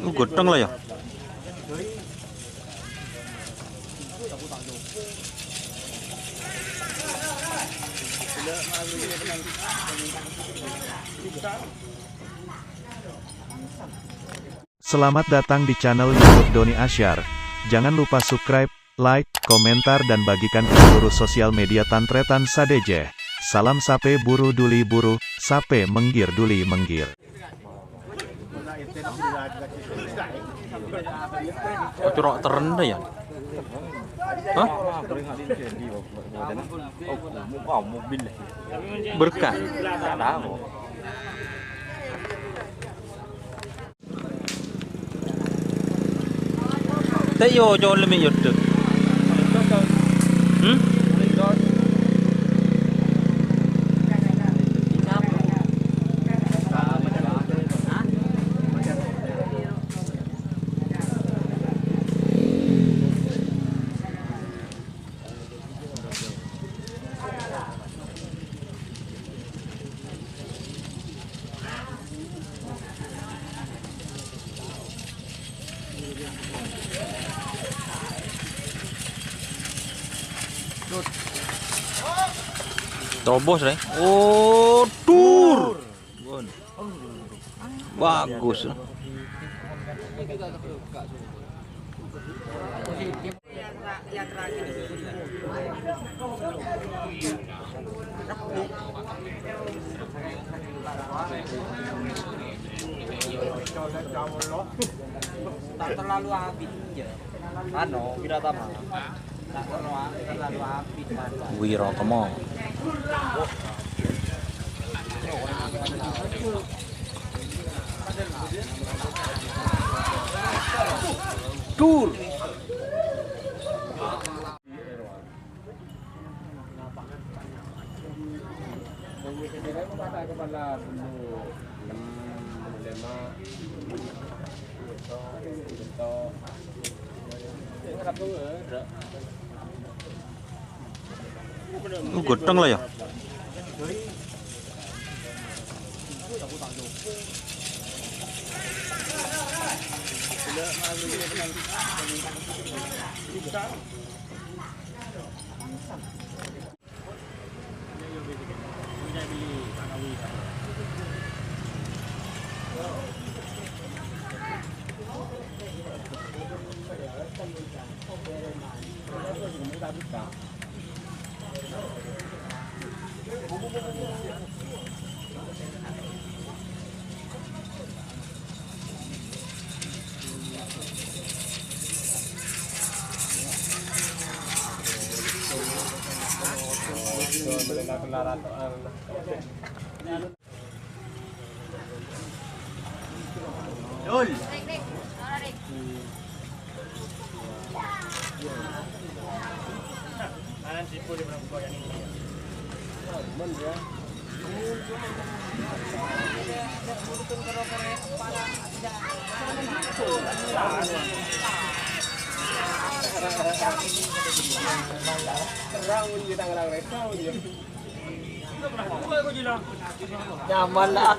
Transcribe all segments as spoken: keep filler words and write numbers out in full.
Lu godhong lah ya. Selamat datang di channel YouTube Doni Asyar. Jangan lupa subscribe, like, komentar, dan bagikan ke seluruh sosial media tan-tarètan sadhâjâ. Salam sapè buru duli buru, sapè mèngghir duli mèngghir. Ojo ro' terenda ya. Hah? Berkah. Tè' yo, col mè' yo, dek. Hmm? Tobos, Rè. Oh, dur. Bun. Bagus. Tak terlalu habis, ya. Anu, Wiratama. Tak terlalu, terlalu habis, Mas. Wiratama. Dur. Lu godhong lah ya. Nyaman lah.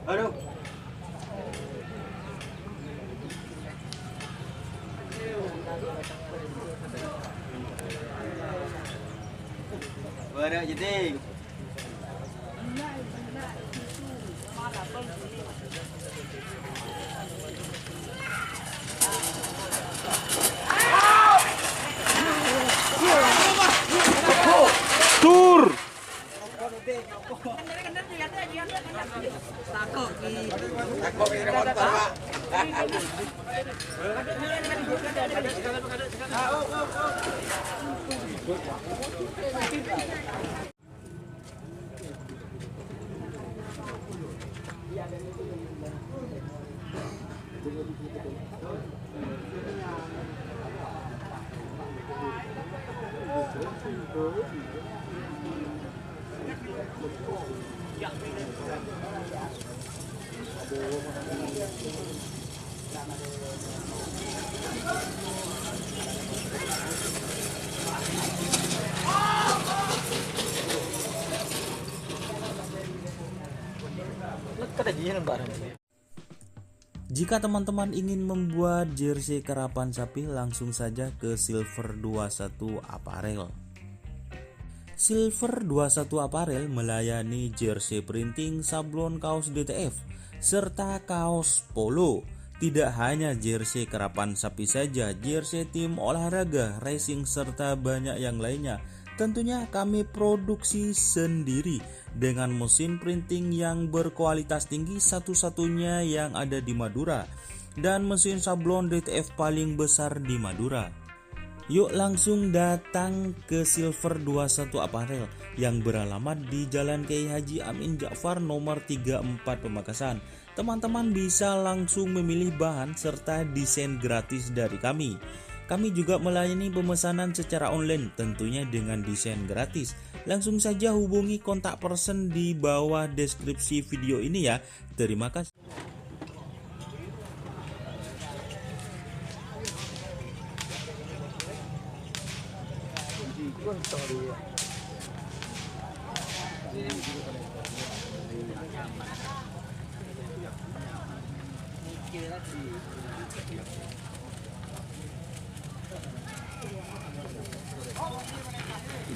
Aduh. Bara jeding. Tur. Jika teman-teman ingin membuat jersey karapan sapi, langsung saja ke Silver dua satu Apparel. Silver dua satu Apparel melayani jersey printing, sablon kaos D T F, serta kaos polo. Tidak hanya jersey karapan sapi saja, jersey tim olahraga, racing, serta banyak yang lainnya. Tentunya kami produksi sendiri dengan mesin printing yang berkualitas tinggi, satu-satunya yang ada di Madura, dan mesin sablon D T F paling besar di Madura. Yuk langsung datang ke Silver dua satu Apparel yang beralamat di Jalan Kiai Haji Amin Ja'far nomor tiga empat Pamekasan. Teman-teman bisa langsung memilih bahan serta desain gratis dari kami. Kami juga melayani pemesanan secara online, tentunya dengan desain gratis. Langsung saja hubungi kontak person di bawah deskripsi video ini ya. Terima kasih.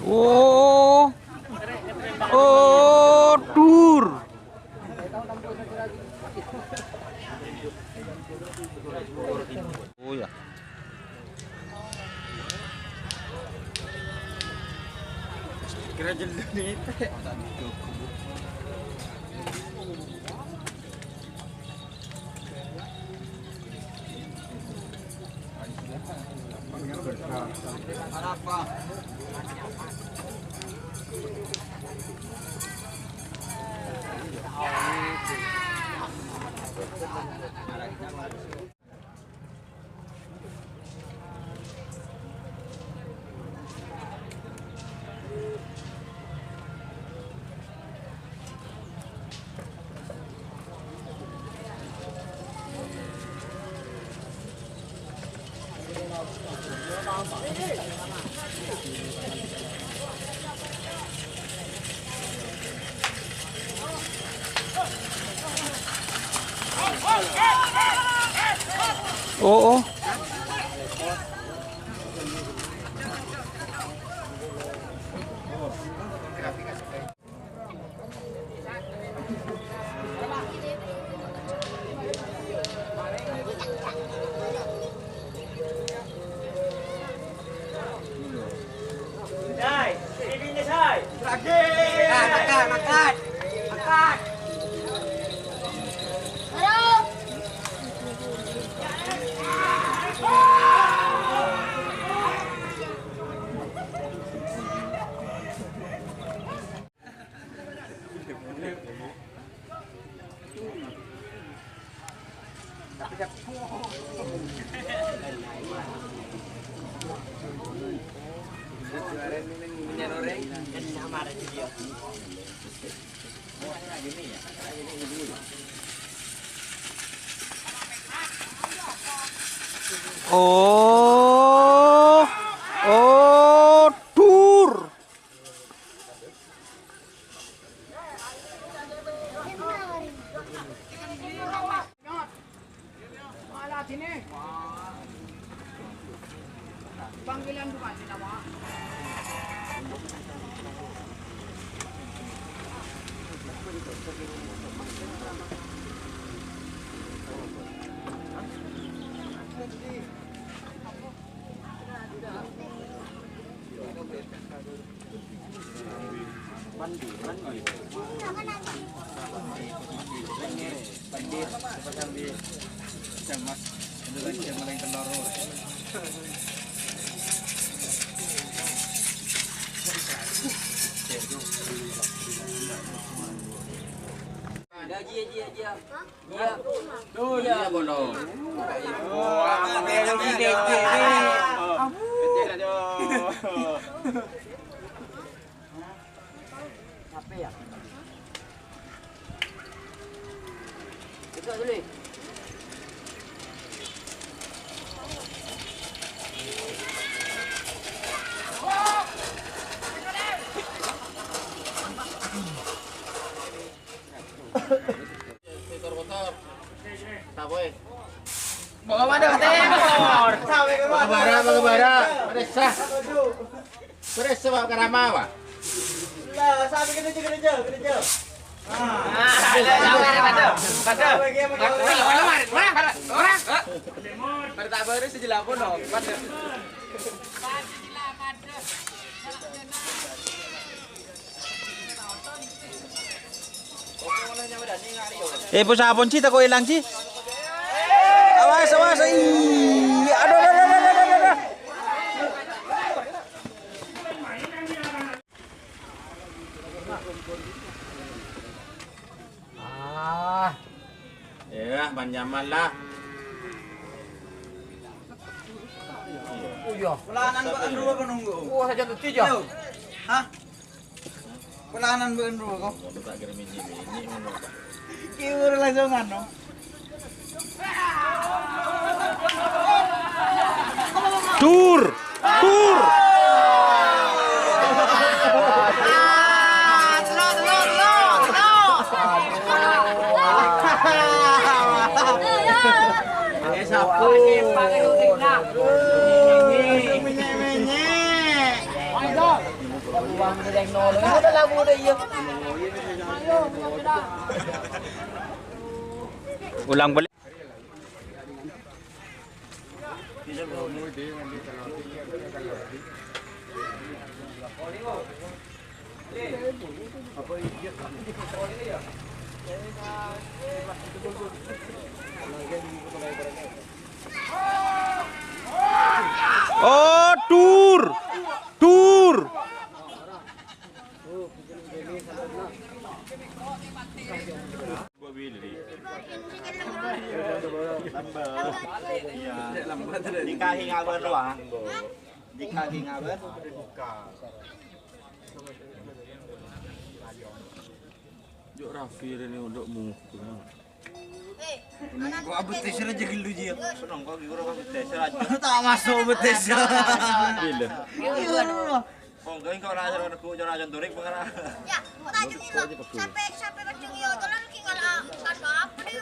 Oh, oh, dur. Oh ya. Kira jelas nih. Oh, oh. Oh, oh, dur. Kotor-kotor. Sapoy. Bawa mana? Kotor. Bawa bara, bawa bara. Paressa. Paressa, Pak Karama, Pak. Lah, sampai kerja, kerja, kerja. Ah, ada, ada, ada, ada. Ada. Orang, orang, orang, orang. Pada tak baru sejelah pun, no. Pada. Eh, pos apa, Ci? Tako' èlang, Ci. Awas, awas. Ih, aduh, aduh, aduh. Ah. Ya, panjaman lah. Oh, iya. Pelanan ba'en rowa kok nunggu. Wah, saja tadi, ja. Hah? Pelanan ba'en rowa kok. Ngono tak kira mini-mini ngono. Ki ora langsung anu. Dur! Dur! Eh, sapu. Menyek-menyek. Ulang balik. Oh, dur. Dur. Lambat. Iya. Lambat. Dikahi ngabar doang. Dikahi ngabar. Jok Raffi rene untuk mukul. Kok abet teser aja gelu, Ji, ya? Seneng kok, guru abet teser aja. Tak masuk abet teser. Gila. Iya. Oh, enggak, enggak, ora, ora, ora, ora, ora, ora, ora, ora. Ya, tak jenguk, sampai, sampai berjenguk, ya, orang ki ngalah, kan apa dia?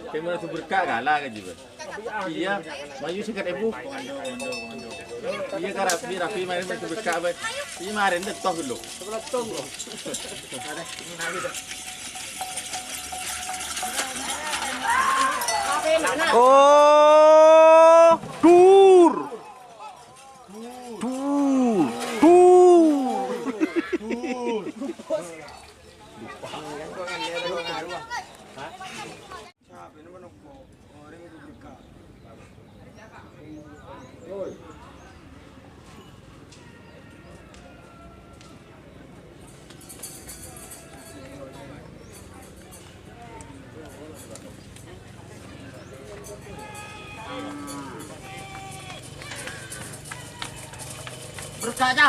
Gimana tuh berkah kalah kan juga? Iya, mayu seket ebu. Iya, kan Raffi, Raffi main main tuh berkah, Bay. Iya, main deh, toh dulu. Oh, dur. Dur. Dur. Berkaca.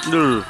Dul.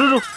Aduh, aduh.